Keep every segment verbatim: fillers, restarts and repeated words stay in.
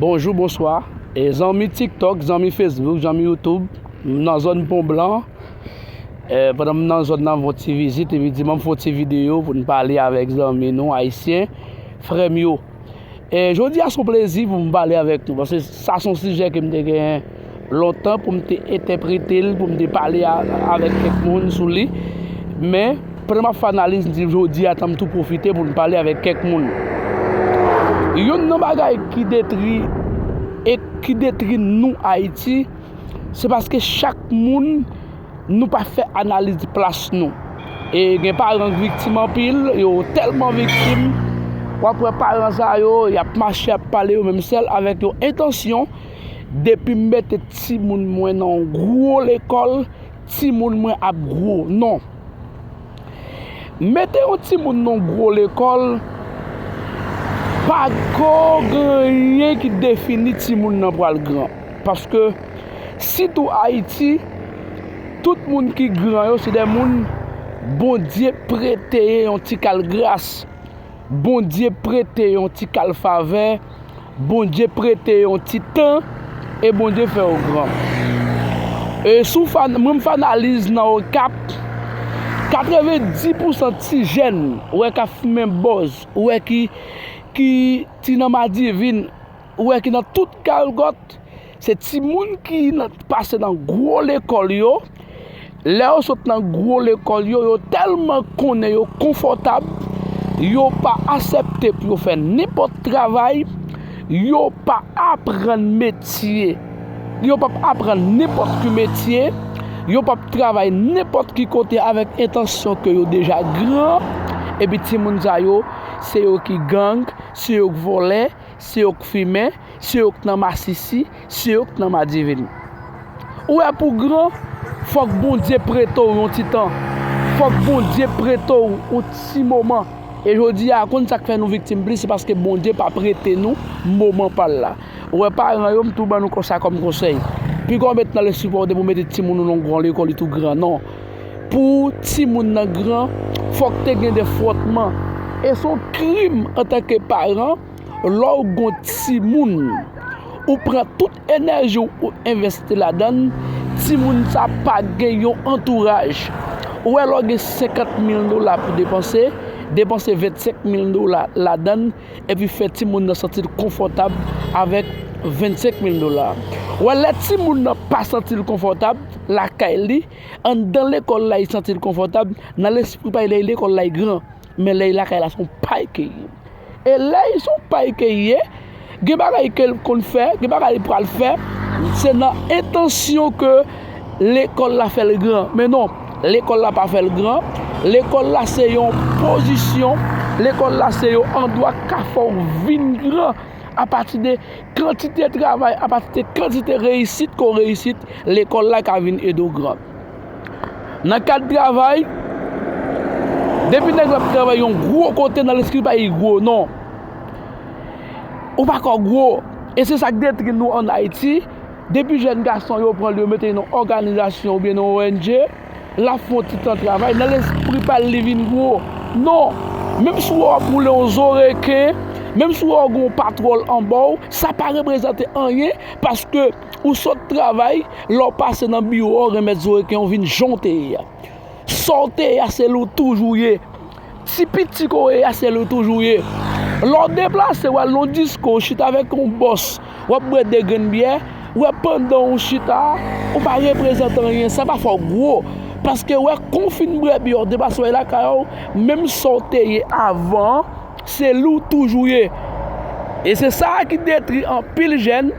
Bonjou, bonswa. E zanmi TikTok, zanmi Facebook, zanmi YouTube, m nan zòn Pon Blan. E pandan m nan zòn nan, m fè yon ti vizit, epi di m fè yon ti videyo pou n pale avèk zanmi nou ayisyen, frè m yo. E jodi a se yon plezi pou m pale avèk nou, paske sa se yon sijè ke m te gen lontan pou m te entèprete l, pou m te pale a, avèk kèk moun sou li. Men, pandan m ap fè analiz, m di jodi a, tan m tou pwofite pou m pale avèk kèk moun. Youn nan bagay ki detri, e ki detri nou Ayiti, se paske chak moun, nou pa fè analiz plas nou. E gen paran k viktim anpil, yo tèlman viktim, w ap wè paran sa yo, y ap mache, ap pale yo menm sèl avèk yon entansyon, depi m mete timoun mwen nan yon gwo lekòl, timoun mwen ap gwo. Non. Mete yon timoun nan yon gwo lekòl, pa ko gen anyen ki defini timoun nan pral gran. Paske, sitou Ayiti, tout moun ki gran yo, se de moun Bondye prete yon ti kal gras, Bondye prete yon ti kal favè, Bondye prete yon ti tan, e Bondye fè yo gran. E si w fè, mwen m fè analiz nan Okap, katrevenndis pousan ti jèn, ou wè k ap fimen bòz, ou wè ki, ki ti nan madivin, ou wè ki nan tout galgòt, se timoun ki nan, pase nan gwo lekòl yo. Lè yo sot nan gwo lekòl yo, yo tèlman konnen yo konfòtab, yo pa aksepte pou yo fè nenpòt travay, yo pa aprann metye, yo p ap aprann nenpòt ki metye, yo p ap travay nenpòt ki kote avèk entansyon ke yo deja gran, epi timoun sa yo, se yo ki gang, se yo k vòlè, se yo k fimen, se yo k nan masisi, se yo k nan madivin. Ou wè pou gran, fòk Bondye prete w yon ti tan. Fòk Bondye prete w yon ti moman. E jodi a, konn sa k fè nou viktim plis, se paske Bondye pa prete nou moman pa l la. Ou wè paran yo, m tou ban nou konsa kòm konsèy. Piga w met nan lespri pa w depi w mete timoun ou nan yon gran lekòl, li tou gran, non. Pou timoun nan gran, fòk te gen de fwòtman. E se yon krim antanke paran, lè w gon timoun, ou pran tout enèji w, ou envesti ladan l, timoun sa pa gen yon antouraj. Ou wè lè w gen senkant mil dola pou depanse, depanse vennsenk mil dola ladan l, epi fè timoun nan santi l konfòtab avèk vennsenk mil dola. Ou wè lè timoun nan pa santi l konfòtab lakay li, anndan lekòl la, li santi l konfòtab, nan lespri pa l, lè lekòl la, li gran. Men lè l lakay la, se yon pay ke l ye. E lè l se yon pay ke l ye, gen bagay ke l konn fè, gen bagay li pral fè, se nan entansyon ke lekòl la fè l gran. Men non, lekòl la pa fè l gran. Lekòl la se yon pozisyon. Lekòl la se yon andwa k ka fè w vin gran apati de kantite travay, apati de kantite reyisit ke w reyisit, lekòl la ka vin ede w gran. Nan kad travay, depi nèg la ap travay yon gwo kote nan lespri pa l, li gwo, non. Ou pa ka gwo. E se sa k detwi nou ann Ayiti. Depi jèn gason yo pran l, yo mete l nan òganizasyon oubyen nan O N G, l ap fè yon ti tan travay, nan lespri pa l, li vin gwo. Non. Menm si w wè w ap woule yon zo reken, menm si w wè w gen yon patwòl anba w, sa pa reprezante anyen, paske ou sot travay, lè w pase nan biwo a, w remèt zo reken an, w vin jan w te ye a. Sa w te ye a, se li w toujou ye. Ti piti ke w ye a, se li w toujou ye. Lè w deplase, w al nan yon disko, w chita avèk yon bòs, w ap bwè de grenn byè, w wè pandan w chita, ou pa reprezante anyen, sa pa fè w gwo. Paske w wè kon w fin bwè byè, w deplase w al lakay ou, menm sa w te ye avan an, se li w toujou ye. E se sa ki detwi anpil jèn,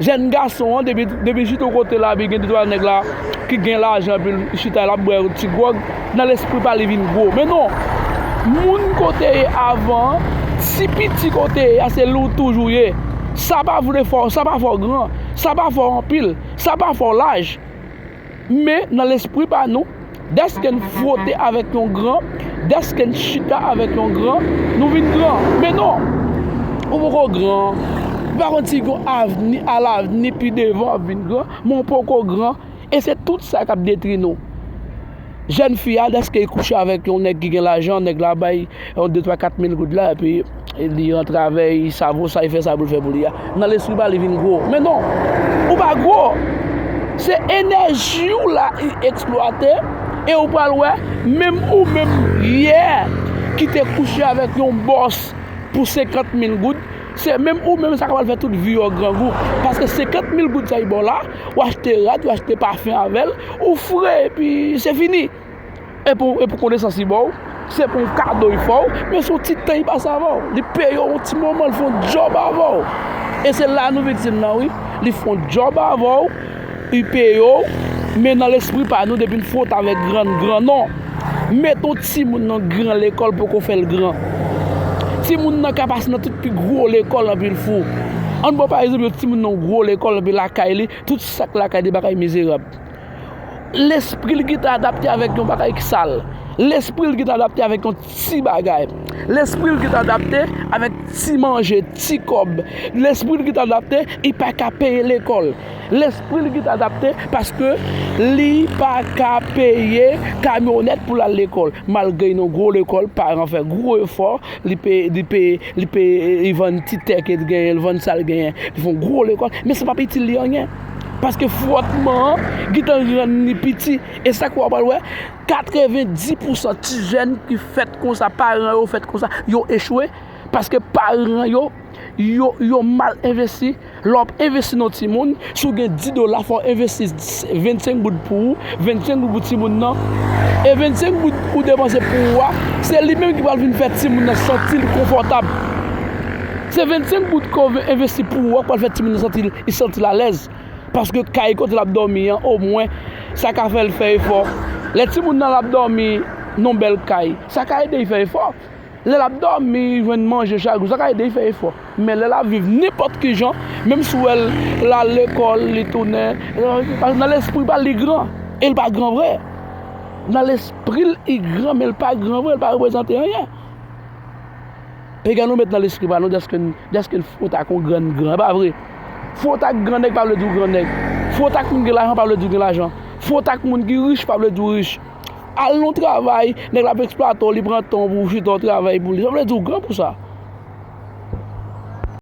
jèn gason an, depi, depi chita yon kote la, epi gen de twa nèg la ki gen lajan, epi l chita, l ap bwè yon ti gwòg, nan lespri pa l, li vin gwo. Men non, moun ke w te ye avan an, ti piti ke w te ye a, se li w toujou ye. Sa pa vle fè w, sa pa fè w gran, sa pa fè w anpil, sa pa fè w laj. Men nan lespri pa nou, dèske n fwote avèk yon gran, dèske n chita avèk yon gran, nou vin gran. Men non, ou poko gran. Ou pa konn si gen yon avni, alavni pi devan w ap vin gran, men w poko gran. E se tout sa k ap detwi nou. Jèn fi a, dèske li kouche avèk yon nèg ki gen lajan, nèg la bay yon de, twa, kat mil goud la, epi li rantre avè l, li savo sa, li fè sa pou l fè pou li a. Nan lespri pa li vin gwo. Men non, ou pa gwo. Se enèji w la li eksplwate, e ou pral wè, menm ou menm yè ki te kouche avèk yon bòs pou senkant mil goud, se menm ou menm sa k ap fè tout vi w grangou. Paske senkant mil goud sa li ba w la, ou achte rad, ou achte pafen avè l, ou fre, epi se fini. E pou, e pou konesans li ba w, se pou yon kado li fè w, men se yon ti tan li pase avè w. Li peye w yon ti moman, li fè yon djòb avè w. E se la nou viktim nan, wi. Li fè yon djòb avè w, li peye w, men nan lespri pa nou, depi n fwote avèk gran, gran non. Mete yon timoun nan gran lekòl poko fè l gran. Timoun nan ka pase nan tout pi gwo lekòl anpi l fou. Ann pran pa egzanp yon timoun nan gwo lekòl anpi lakay li, tout sa k lakay li bagay mizerab. Lespri l gentan adapte avèk yon bagay ki sal. Lespri l gentan adapte avèk yon ti bagay. Lespri l gentan adapte avèk ti manje, ti kòb. Lespri l gentan adapte, li pa ka peye lekòl. Lespri l gentan adapte paske li pa ka peye kamyonèt pou l al lekòl. Malgre li nan gwo lekòl, paran fè gwo efò, li peye, li peye, li peye, li vann ti tè ke l genyen, li vann sa l genyen, li fè yon gwo lekòl, men sa p ap itil li anyen. Paske fwòtman an gentan rann li piti. E sa k w ap pral wè, katrevenndis pousan ti jèn ki fèt konsa, paran yo fèt konsa, yo echwe. Paske paran yo, yo, yo mal envesti. Lè w ap envesti nan yon timoun, si w gen dis dola, fò w envesti vennsenk goud pou ou, vennsenk goud pou timoun nan. E vennsenk goud ou depanse pou ou a, se li menm ki pral vin fè timoun nan santi l konfòtab. Se vennsenk goud ke w envesti pou ou a k pral fè timoun nan santi l, li santi l alèz. Paske kay kote l ap dòmi an, omwen, sa ka fè l fè efò. Lè timoun nan l ap dòmi nan yon bèl kay, sa ka ede l fè efò. Lè l ap dòmi, jwenn manje chak jou, sa ka ede l fè efò. Men lè l ap viv nenpòt ki jan, menm si w wè l al lekòl, li tounen, nan lespri pa l, li gran. E l pa gran vre. Nan lespri l, li gran, men l pa gran vre, l pa reprezante anyen. Pega nou met nan lespri pa nou dèske n, dèske n fwot ak yon grenn gran, e pa vre? Fwot ak gran nèg pa vle di w gran nèg. Fwot ak moun gen lajan pa vle di w gen lajan. Fwot ak moun ki rich pa vle di w rich. Al nan yon travay, nèg la ap eksplwate w, li pran tan pou chita w travay pou li. Sa vle di w gran pou sa.